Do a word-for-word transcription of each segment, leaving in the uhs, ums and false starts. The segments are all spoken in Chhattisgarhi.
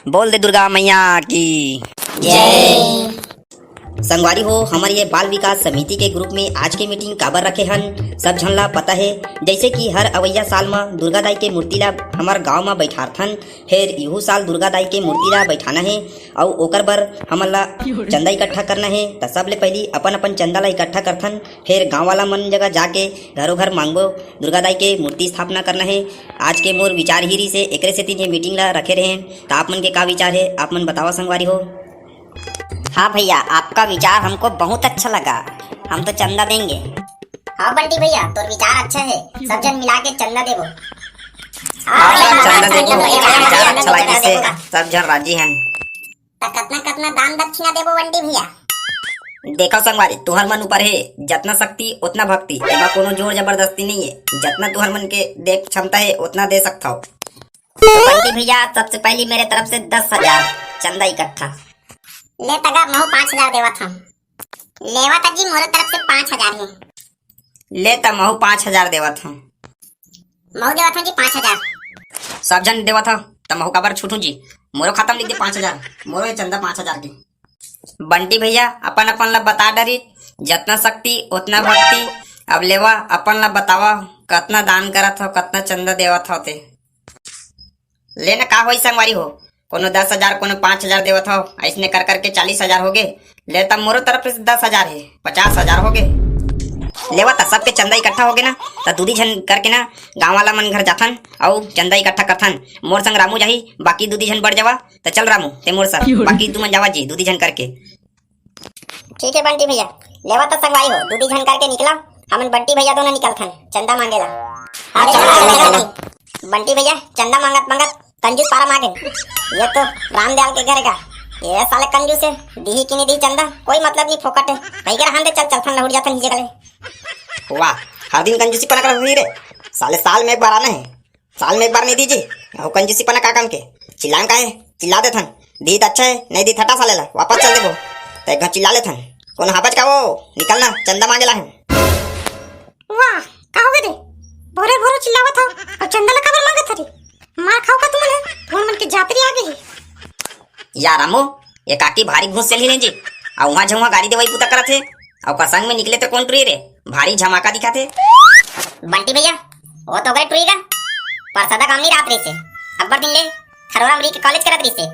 बोल दे दुर्गा मैया की जय। संगवारी हो, हमर ये बाल विकास समिति के ग्रुप में आज के मीटिंग काबर रखे हन, सब झन ला पता है। जैसे कि हर अवैया साल म दुर्गा दाई के मूर्ति ला हमर गांव म बैठारथन, फेर इहू साल दुर्गा दाई के मूर्ति ला बैठाना है, अउ ओकर बर हमन ला चंदा इकट्ठा करना है। त सबले पहली अपन अपन चंदा ला इकट्ठा करथन, फेर गांव वाला मन जगह जाके घरों घर मांगबो, दुर्गा दाई के मूर्ति स्थापना करना है। आज के मोर विचार ही रहिसे, एकरे सेती ये मीटिंग ला रखे रहे। त आप मन के का विचार है, आप मन बतावा संगवारी हो। हाँ भैया, आपका विचार हमको बहुत अच्छा लगा, हम तो चंदा देंगे। हाँ बंटी भैया, तोर विचार अच्छा है, सब झन मिला के चंदा देबो। हाँ, सब चंदा देबो, विचार अच्छा लगिस हे, सब झन राजी हन। त कतना कतना दान दक्षिणा देबो बंटी भैया? देखो संगवारी, तुहर मन ऊपर है, जतना शक्ति उतना भक्ति, एमा कोनो जोर जबरदस्ती नहीं है। जतना तुहर मन के दे क्षमता है, उतना दे सकथव। बंटी भैया, सबसे पहली मेरे तरफ से दस हजार चंदा इकट्ठा। ले तगा, महू पाँच हजार देवत हूँ। लेवा त जी, मोरे तरफ से पाँच हजार है। ले त महू पाँच हजार देवत हूँ। महू देवत हूँ जी पाँच हजार। सब झन देवत हव, त महू काबर छूटूं जी? मोरो खाता में लिख दे पाँच हजार, मोरो ये चंदा पाँच हजार के। बंटी भैया, अपन अपन ला बता डरी, जतना शक्ति उतना भक्ति। अब लेवा, अपन ला बतावा, कतना दान करत हव, कतना चंदा देवत हव ते। ले न, का होई संगवारी हो, कोनो दस हजार, कोनो पाँच हजार देवत हव, अइसने कर करके चालीस हजार हो गे। ले, तब मोरो तरफ से दस हजार है, पचास हजार हो गे। लेवा त सबके चंदा इकट्ठा हो गे ना, त दूधी झन करके ना गांव वाला मन घर जाथन अउ चंदा इकट्ठा करथन। मोर संग रामू जाही, बाकी दूधी झन बढ़ जावा। त चल रामू, ते मोर संग, बाकी तुमन जावा जी दूधी झन करके। ठीक है बंटी भैया, लेवा त संगवारी हो, दूधी झन करके निकला, हमन बंटी भैया दोनों निकलथन चंदा मांगे ला। हाँ, अरे चलो, चलो, चलो। बंटी भैया, चंदा मांगत मांगत कंजूस पारा मांगे। ये तो रामदयाल के घर का, ये साले कंजूस है, दीही कि नहीं दीही चंदा, कोई मतलब नहीं, फोकट है। कहीं के रहन दे, चल चलथन, लहुट जाथन हिजे गले। वाह, हर दिन कंजूसी पना कर हुई रे, साले साल में एक बार आना है। साल में एक बार नहीं दीजिए, अउ कंजूसी पना का काम के? चिल्लान का है? चिल्ला देथन, दी त अच्छा है, नहीं दी त हटा साले ला, वापस चल देबो। त एक घाव चिल्ला लेथन, कोनो हाबच का वो, निकल ना, चंदा मांगे ला है। वाह, का हो गे रे? भोरे भोरे चिल्लावत हव, अउ चंदा ला काबर मांगत हरी? मार खाओ का तुमन है? तुमन मन के जातरी आ गई है। या रामू, ये काकी भारी घूस चली नहीं जी, अउ उहाँ झउहाँ गाड़ी देवाई पुता करत है, अउ का संग में निकले तो कौन टुरी रे? भारी झमाका दिखाथे। बंटी भैया, वो तो गए टुरी का, परसदा काम नहीं रात रही से, अब्बर दिन ले खरोरा मरी के कॉलेज करत रही से,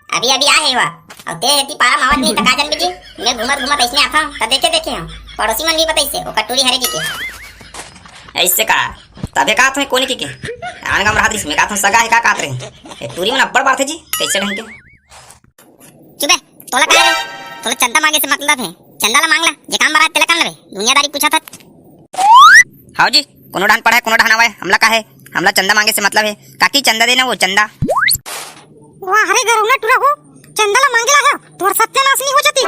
अभी अभी आ है हुआ, अब ते हेती पारा मावत नहीं त का जनबे जी, मैं घूमत घूमत ऐसने आथव त देखे देखे हूँ, पड़ोसी मन भी बताइसे ओकर टुरी हरे जी के। ऐसे का? तबे का था कोनी की के? आन गाम रात रही से, मैं का था सगा है का कात रहे? ए टुरी मन अब्बड़ बात है जी, कैसे ढंग के? चुप बे, तोला का रे? तोला चंदा मांगे से मतलब है? चंदा ला मांग ला, जे काम बरात तेला कर लेबे, दुनियादारी पूछा था। हाव जी, कोनो ढान पढ़ा है, कोनो ढान आवा है, हमला का है? हमला चंदा मांगे से मतलब है। काकी चंदा देना वो चंदा। वाह रे गरौना टुरा हो, चंदा ला मांगे ला है, तोर सत्यानाश नहीं हो जाती।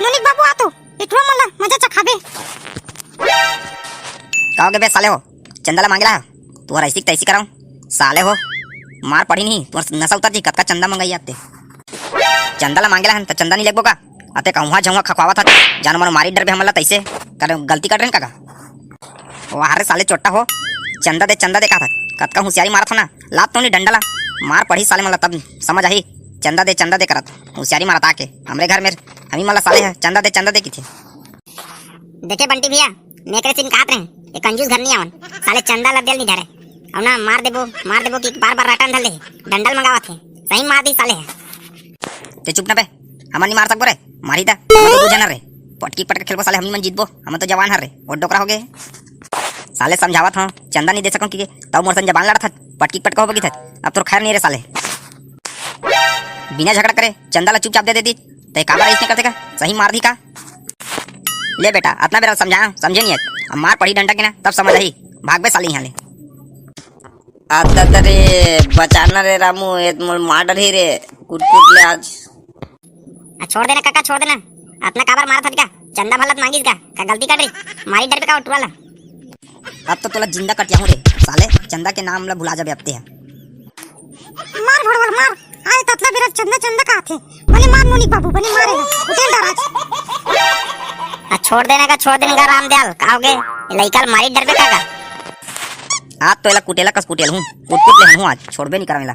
नोनिक बाबू आ तो, ए टुरा मन ला मजा चखाबे। का हो गे बे साले हो, चंदा ला मांगे ला है? तुहर ऐसी तैसी कराऊं साले हो, मार पड़ी नहीं, तुहर नशा उतर जी, कतका चंदा मंगाई आते। चंदा ला मांगे ला हन, त चंदा नहीं लेबो का? अते कहूँहा झउहा खखवावत हत, जानो मानो मारी डरबे हमन ला तैसे। कर गलती कर रहे का? वाह रे साले चोट्टा हो, चंदा दे, चंदा दे का था? कतका होशियारी मारत हो ना, लात तो नहीं डंडा ला, मार पड़ी साले मन ला तब समझ आही। चंदा दे, चंदा दे करत, होशियारी मारत आके, हमरे घर में हमी मन ला साले है, चंदा दे, चंदा दे किथे। देखे बंटी भैया, मैं एकरे सिन कात रहे, ये कंजूस घर नहीं आवन, साले चंदा ला देल नहीं धरे। अब ना मार देबो, मार देबो कि बार बार राटा धर ले, डंडल मंगावत है, सही मार दी साले है। ते चुप ना बे, हमन नहीं मार सकबो रे, मारी दा, हमन तो दू झन रे, पटकी पटक खेलबो साले, हमनी मन जीतबो, हमन तो जवान हर रे, वो डोकरा हो गए। साले समझावत हूँ, चंदा नहीं दे सकूँ कि तब मोर सन जबान लड़त हत, पटकी पटक हो बगी थत, अब तोर खैर नहीं रे साले। बिना झगड़ा करे चंदा ला चुपचाप दे देती, ते काबर ऐसने करते का? सही मार दी का? ले बेटा, अतना बेरा समझाया, समझे नहीं है। अब मार पड़ी डंडा के ना, तब समझ आई। भाग बे साली यहाँ ले। आता त रे, बचाना रे रामू, ये तो मोर मार डरही रे, कुट कुट ले आज। आ, छोड़ देना काका, छोड़ देना। अतना काबर मारत हत का? चंदा भलत मांगिस का? का गलती कर रही? मारी डरबे का उठवाला। अब तो तोला जिंदा कटिया हूँ रे साले, चंदा के नाम ला भुला जाबे अब ते ह। मार भड़वल मार, आए ततला बेरा चंदा चंदा का आथे। बने मार नोनी बाबू, बने मारे ला, उठेल डराज। आ, छोड़ देना का, छोड़ देना का रामदयाल, का हो गे? लइका ल मारी डरबे का का? आज तो एला कुटेला कस कुटेल हूँ, कुट कुट ले हूँ आज, छोड़बे नहीं करवेला।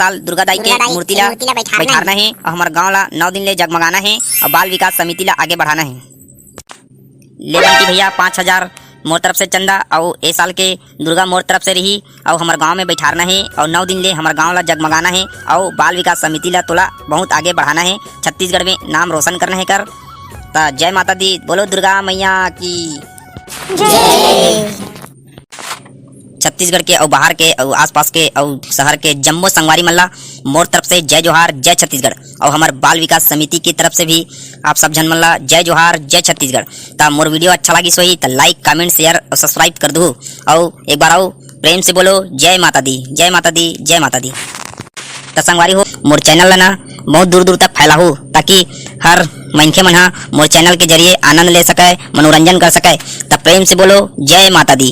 साल दुर्गा दाई के मूर्ति ला बैठारना हे अउ हमर गांव ला नौ दिन ले जगमगाना हे अउ बाल विकास समिति ला आगे बढ़ाना हे। ले बंटी भैया, पाँच हजार मोर तरफ से चंदा, अउ ए साल के दुर्गा मोर तरफ से रही, अउ हमर गांव में बैठारना हे, अउ नौ दिन ले हमर गांव ला जगमगाना हे, अउ बाल विकास समिति ला तोला बहुत आगे बढ़ाना हे, छत्तीसगढ़ में नाम रोशन करना हे कर। त जय माता दी, बोलो दुर्गा मैया की। छत्तीसगढ़ के अउ बाहर के अउ आसपास के अउ शहर के जम्मो संगवारी मन ला मोर तरफ से जय जोहार, जय छत्तीसगढ़। अउ हमर बाल विकास समिति की तरफ से भी आप सब झन मन ला जय जोहार, जय छत्तीसगढ़। त मोर video अच्छा लागिस होही त like, comment, share अउ subscribe कर दुहू। अउ एक बार अउ प्रेम से बोलो, जय माता दी, जय माता दी, जय माता दी। त संगवारी हो, मोर channel ला ना बहुत दूर दूर तक फैलाहू, ताकि हर मनखे मन हा मोर channel के जरिए आनंद ले सके, मनोरंजन कर सके। त प्रेम से बोलो, जय माता दी।